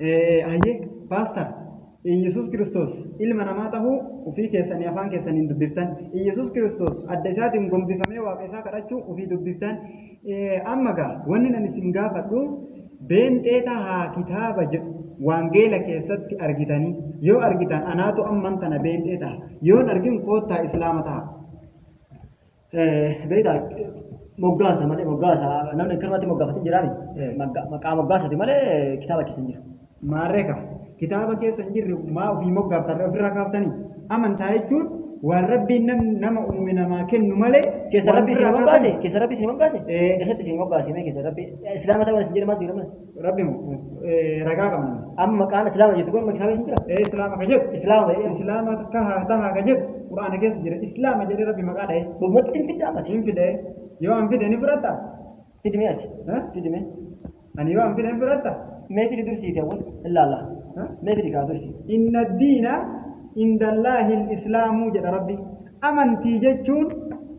Hayyee paastar, Iyyasuus Kiristoos ilma namaa tahuu ufii keessanii afaan keessaniin dubbiftan. Iyyasuus Kiristoos adda isaatiin gombifamee waaqa isaa kadhachuu ufii dubbiftan. Amma gaa wanni ani isin gaafadhu beenxee tahaa kitaaba jedhu waangeela keessatti argitanii yoo argitan anaatu amman tana beenxee taha yoon argin koottaa islaama taha. Beektaa moggaasa malee moggaasa namni akkanumatti moggaafatee jiraami. Maqaa moggaasati malee kitaaba keessa hin jiru. Maarree ka kitaaba keessa hin jirre maa ofii moggaaftanii ofirraa kaaftanii amantaa jechuun waan rabbiin nama uume namaa kennu malee Keessa waan rabbi isin ofirraa moggaase kaasanii keessa rabbi isin moggaase Ee. keessatti isin moggaase mee keessa rabbi islaama ta'uu isin jedhe maaltu jedhama rabbi moo ragaa qabna. Amma maqaan islaama jettu kun kitaaba keessa jira. Islaama ka jedhu Islaama jedhee islaama kahaa tahaa ka jedhu quraana keessa jira islaama jedhee rabbi maqaa dha'e. Dhugumatti hin fidda ammati. Hin fide yoo an fide ni fudhatta. Fidi mee ati. Eh? Fidi mee. Ani yoo an fide ni fudhatta. Mee fidi dursiite awwal ilaalla. Eh? Mee fidi kaa dursi. Inna diina indallaahi islaamu jedha rabbi. Amantii jechuun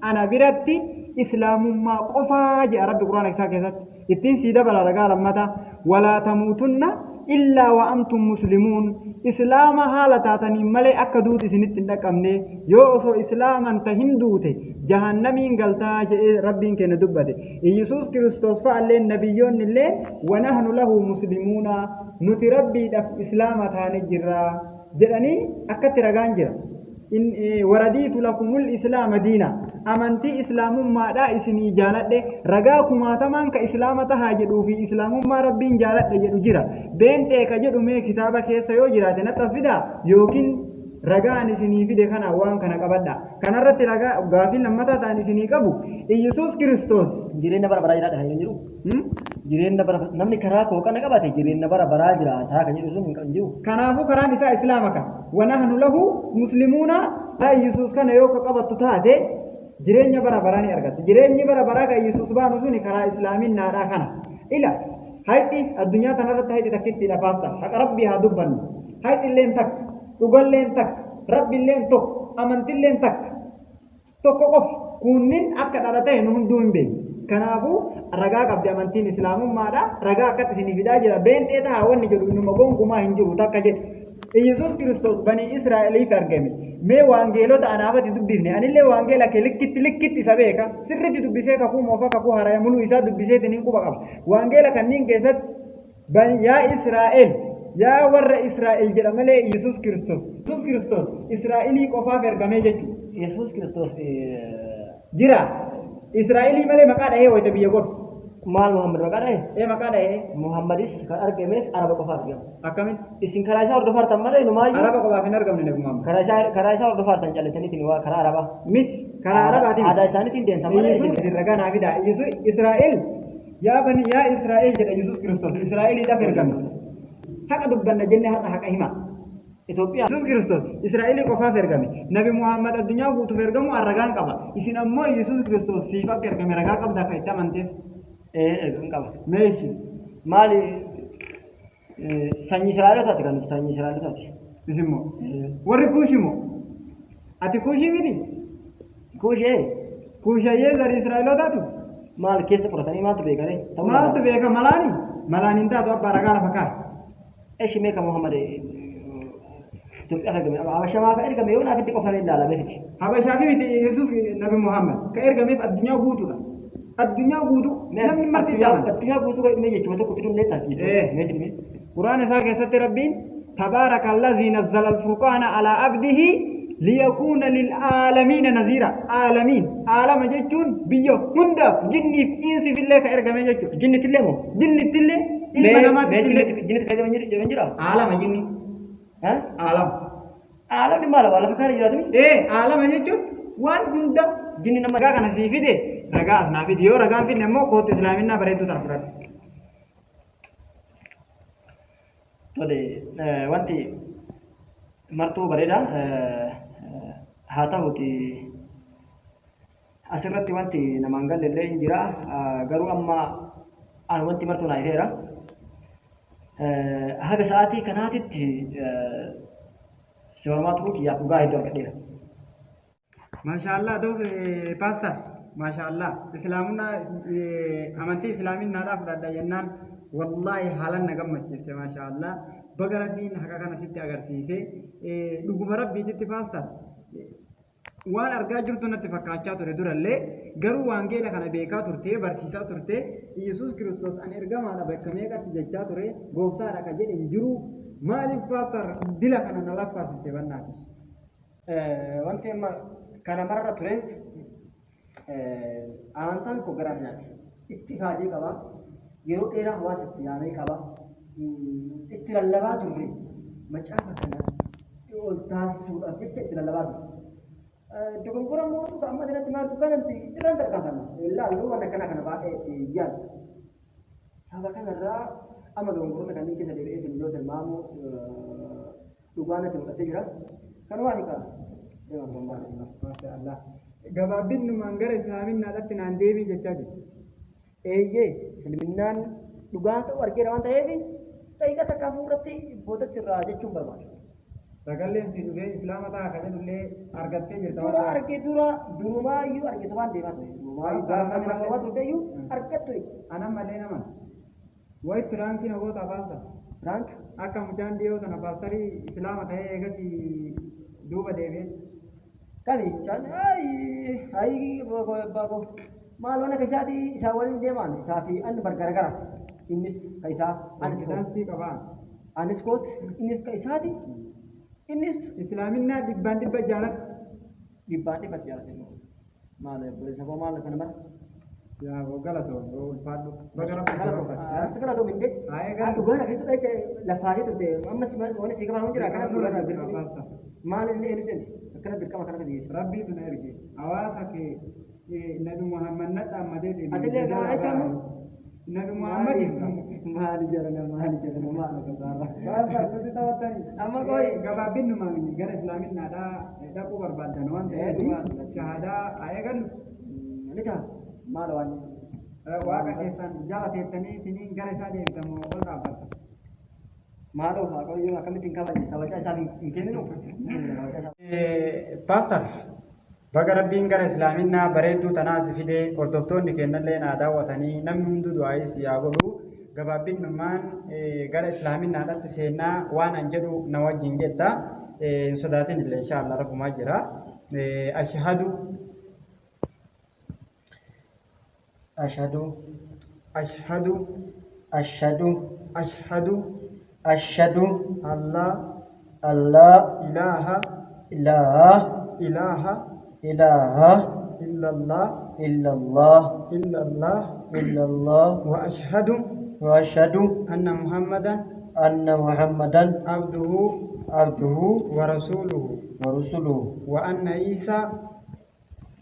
ana biratti islaamummaa qofaa jedha rabbi quraana isaa keessatti. Ittiin sii dabala ragaa lammataa walaa tamuutunna illaa wa antum muslimuun islaama haala taataniin malee akka duuti isinitti hin dhaqqabne yoo osoo islaaman tahin duute jahannamiin galtaa jedhee rabbiin keenya dubbate. Iyyasuus Kiristoos fa'allee nabiyyoonni illee wanahnu lahu muslimuuna nuti rabbiidhaaf islaama taane jirra jedhanii akkatti ragaan jira. Waradiitu lakumul islaama diina amantii islaamummaadhaa isinii jaaladhe ragaa kumaatamaan ka islaama tahaa jedhuu fi islaamummaa rabbiin jaaladhe jedhu jira. Beenxee ka jedhu mee kitaaba keessa yoo jiraate naxxas fidaa yookiin ragaa ani isinii fide kana waan kana qabadha. Kanarratti ragaa gaafiin lammataa ta'an isinii qabu Iyyasuus Kiristoos. Jireenya bara baraa jiraadha kan jedhu jiru. Jireenya bara namni karaa koo kana qabate jireenya bara baraa jiraataa kan jedhu sun hin jiru. Kanaafuu karaan isaa islaama kan wanahnu lahu muslimuuna karaa Iyyasuus kana yoo ka qabattu taate jireenya bara baraa ni argatta. Jireenyi bara baraa kan Iyyasuus baanu suni karaa islaaminaadhaa kana. Ila hayxi addunyaa tanarratti hayxi takkittiidha paastar. Haqa rabbii haa dubbannu. Hayxi illeen takka, dhugalleen takka, rabbiilleen tokko, amantilleen takka. Tokko qofa. Kunnin akka dhala ta'e nu hunduu hin beeknu. Kanaafuu ragaa qabdi amantiin islaamummaadha. Ragaa akkatti isinii fidaa jira. Beenxee tahaa wanni jedhu inuma gonkumaa hin jiru takka jedhu. Iyyasuus Kiristoos banii Israa'eliif argame. Mee waangeelota anaafati dubbifne. Anillee waangeela kee likkitti likkitti isa beeka. Sirriitti dubbisee kakuu moofaa kakuu haaraya muluu isaa dubbiseetiin hin quba qaba. Waangeela kanneen keessatti yaa Israa'el yaa warra Israa'el jedha malee Iyyasuus Kiristoos. Iyyasuus Kiristoos Israa'elii qofaaf ergamee jechuudha. Yesuus Kiristoos Jira. Israa'elii malee maqaa dhahee wayita biyya gorsu. Maal Muhammad maqaa dhahe? Ee maqaa dhahee. Muhammadis kan argameef Araba qofaaf argame. Akkamitti? Isin karaa isaa hordofaartan malee inumaayyuu. Araba qofaaf hin argamne Nabi Muhammad. Karaa isaa hordofaartan callisaniitiin waa karaa Arabaa. Miti. Karaa Arabaatiin. Aadaa isaaniitiin deemtan malee Iyyasuus isin. ragaa naa fidaa. Iyyasuus Israa'el yaa bani yaa Israa'el jedha Iyyasuus Kiristoos. Israa'eliidhaaf ergame. Haqa dubbanna jennee har'a haqa hima. Itoophiyaa. Yesuus Kiristoos Israa'elii qofaaf ergame. Nabi Muhammad addunyaa guutuuf ergamu ragaan qaba. Isin ammoo Yesuus Kiristoos siif akka ergame ragaa qabda akka itti amanteef. Ee qaba. Meeshi. Maali sanyii Israa'elotaati kan nuti sanyii Israa'elotaati. Isin moo? Warri Kuushi moo? Ati Kuushii miti? Kuushee Kuushayyee zarii Israa'elotaati? Maal keessa qoratanii maaltu beekare? Maaltu beeka malaani? Malaan hin taatu abbaa ragaa lafa kaa'e. Eshi meeqa Muhammad Itoophiyaa ergame Habashaa maaf ergame yoo naaf itti qofaan ilaalame fiti. Habashaa fi miti Yesuus Nabi Muhammad ka ergameef addunyaa guutuudha. Addunyaa guutuu namni marti itti amana. Addunyaa guutuu kan dhimee jechuudha tokko fiduun leetaa Eh. mee dhimee. Quraana isaa keessatti Rabbiin tabaaraka allazii nazzala alfurqaana alaa abdihi liyakuuna lil'aalamiina naziira. Aalamiin. Aalama jechuun biyya hundaaf jinniif insiif illee ka ergame jechuudha. Jinnittillee moo? Jinnittillee ilma namaatti illee. Jinnitti kan jedhaman jira? Aalama jinni. Aalama. Aalamni maal waa lafa kana jiraatu miti? Ee aalama jechuun waan hunda Jinni nama ragaa kana sii fide ragaa as naa fide yoo ragaan fidne immoo kootu islaaminaa bareedduu tana fudhadhu. Tole wanti martuu bareeda haa ta'uti asirratti wanti namaan galle illee hin jira garuu amma an wanti martuu naa ifeera. Haga sa'aatii kanaatitti simamaa turuu kiyyaaf dhugaa hedduu argadheera. Maashaallah doos paastar. Maashaallah islaamummaa amantii islaaminaadhaa fudhadha jennaan wallaahi haalan na gammachiifte maashaallah baga rabbiin haqa kana sitti agarsiise dhuguma rabbiititti paastar waan argaa jirtu natti fakkaachaa ture durallee garuu waangeela kana beekaa turte barsiisaa turte Iyyasuus Kiristoos an ergamaadha bakka meeqatti jechaa ture gooftaadha ka jedhe hin jiru maaliif paastar dila kana na laffaasiste bannaatis. Wanti amma kana mararra ture amantaan koo gara kanaati. Itti ifaajee qaba. Yeroo dheeraa hawaasa itti yaamee qaba. Itti lallabaa turre macaafa kana ol taasisuudhaaf jecha itti lallabaa turre. Dogongora mootu amma asirratti maaltu kanatti irraan tarkaanfanna. Ilaallu waan akkanaa kana baay'ee itti yaadu. Saba kanarraa amma dogongoroota kanneen keessa deebi'ee yoo tilmaamu dhugaa natti mul'atee jira. Kanumaa fi qaba. Maashaallah. Gabaabinnumaan gara islaaminaadhaatti naan deebii jechaa jirti. Eeyyee islaaminaan dhugaa ta'uu argeera waan ta'eef daqiiqaa takka fuulduratti boodatti irraa jechuun barbaada. Sagalleen si dhufee islaama ta'a kan jedhullee argattee jirta. Dura arge dura durumaayyuu arge sobaan deemaa ture. Durumaayyuu gaafa nama mormaa turte iyyuu argat ture. Anan malee naman. Wayi piraankii na goota baasta. Piraank Akka mucaan dhiyoo sana paastarii islaama ta'ee eegas duuba deebi'e. kami mucaan ayi abbaa koo maal waan akka isaatii isaa waliin deemaan isaa fi anni gargara innis ka isaa anis kooti Konfidaansii qabaa. anis kooti innis ka isaati innis Islaaminaa dhibbaan dhibba jaalatti. dhibbaan dhibbatti jaalate maal obboleessa koo maal kana mara Yaa galatoo ulfaadhu. Baga rabbi si waffaqe. Galatoo mindee Ayee gara. dhugaan akkasitti dhacha lafaatee turte ammas waan si gabaaf jira kana dhugaan akkasitti maal inni eenyu seenti akkana dirqama kana geesse. Rabbiitu na erge. Hawaasa kee Nabi Muhammad na dhaammatee deeme. Atillee gama jechamu? Nabi Muhammad Maali jarana maali jarana maal akka Baasa nuti taphatanii. Amma qoy. Gabaabinnumaan gara islaaminaadhaa dhaquu barbaaddan waan ta'eef shahaadaa haa eegallu. Ni ta'a maal waan Waaqa keessan jala teettanii isiniin gara isaa deemtamu ol dhaabbatta. maal of waaqayyo akkamitti hin kabaje kabajaa isaaf hin kenninu. Paastar baga rabbiin gara islaaminaa bareedduu tanaa si fidee hordoftoonni kennallee naa daawwatanii namni hunduu du'aayis yaa godhu gabaabinnumaan gara islaaminaadhaatti seenaa waan an jedhu na wajjin jetta hin sodaatin illee inshaallah rabbumaa jira. Ashhadu Ashhadu ashhadu ashhadu ashhadu ashhadu allaa allaa ilaaha ilaaha ilaaha ilaaha illallah illallah illallah illallah wa ashhadu wa ashhadu anna muhammadan anna muhammadan abduhu abduhu wa rasuluhu wa rusuluhu wa anna isa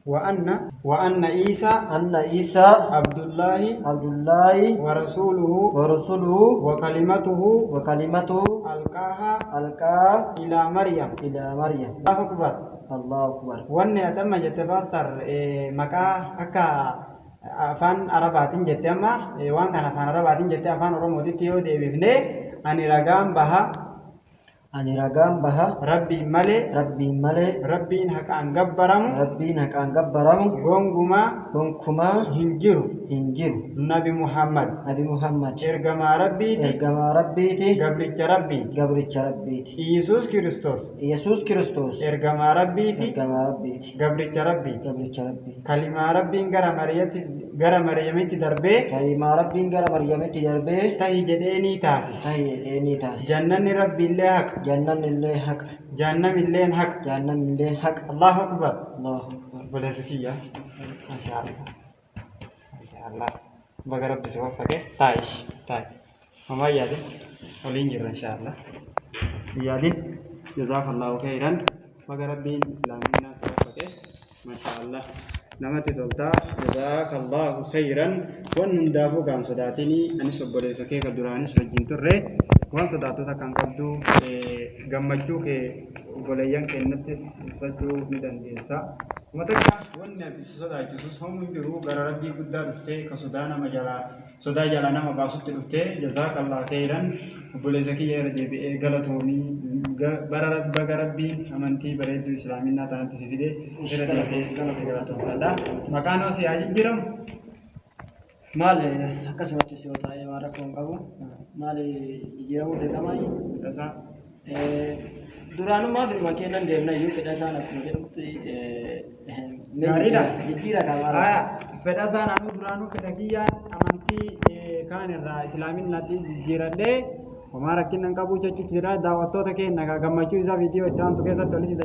wa anna wa anna isa anna isa abdullahi abdullahi wa rasuluhu wa rusuluhu wa kalimatuhu wa kalimatuhu alqaaha alqaa ila maryam. ila maryam. Allahu akbar. Allahu akbar. Wanni ati amma jette paastar maqaa akka afaan arabaatiin jette amma waan kana afaan arabaatiin jette afaan oromootitti yoo deebifne ani ragaan baha Ani ragaan baha rabbiin malee rabbiin malee rabbiin haqaan gabbaramu rabbiin haqaan gabbaramu gonkumaa gonkumaa hin jiru hin jiru. Nabi Muhammad Nabi Muhammad ergamaa rabbiiti ergamaa rabbiiti gabricha rabbii gabricha rabbiiti. Iyesuus Kiristoos Yesuus Kiristoos ergamaa rabbiiti ergamaa rabbiiti gabricha rabbii gabricha rabbiiti. kalimaa rabbiin gara Mariyatti gara Mariyamitti darbee Kalimaa rabbiin gara Maryamitti darbee ta'i jedhee ni taasise. ta'i jedhee ni taasise. Jannanni rabbiillee haqa Jannanni illee haqa jahannamilleen haqa. jahannamni illee haqa. Allahu akbar. Allahu akbar. Obboleessa kiyya. Masha Allah. Masha Allah. Baga rabbi si waffaqe. Taa'i. Taa'i. Homaa yaadin. Waliin jirra insha Allah. Yaadin. Jazaakallahu khairan. Baga rabbiin islaaminaa si waffaqe. Masha Allah. Namatti toltaa. Jazaakallahu khairan. Waan hundaafuu kan sodaatinii anis obboleessa kee kan duraanis wajjin turre waan sodaatota kan qabdu gammachuu kee obboleeyyan keenyatti ibsachuu ni dandeessa. Matakka wanni ati si sodaachisus homu hin jiru. Gara Rabbii guddaa dhuftee, ka sodaa nama jalaa, sodaa jalaa nama baasutti dhuftee. Jazaakallah khayran, obboleessa kiyya, irra deebi'ee galatoomii. Bara baga Rabbiin amantii bareedduu islaaminaa tanatti si fide, irra deebi'ee galatoomfadha. Maqaan hoo si haa jijjiiramu? Maal, akkasumatti si yoo taa'ee waan rakkoo hin qabu. Maal, jijjiiramuu dirqamaa? Tasaa. Duraanumaa firma kennan deemna iyyuu, fedha isaan akkuma jedhamutti. Gaariidha. Jijjiira kamaa. Haya, fedha isaan, anuu duraanuu fedha kiyyaan amantii kaan irraa islaaminaatti jijjiiradhee, homaa rakkina hin qabu jechuutu jira. Daawwattoota keenya, gammachuu isaa viidiyoo itti aantu keessatti walitti.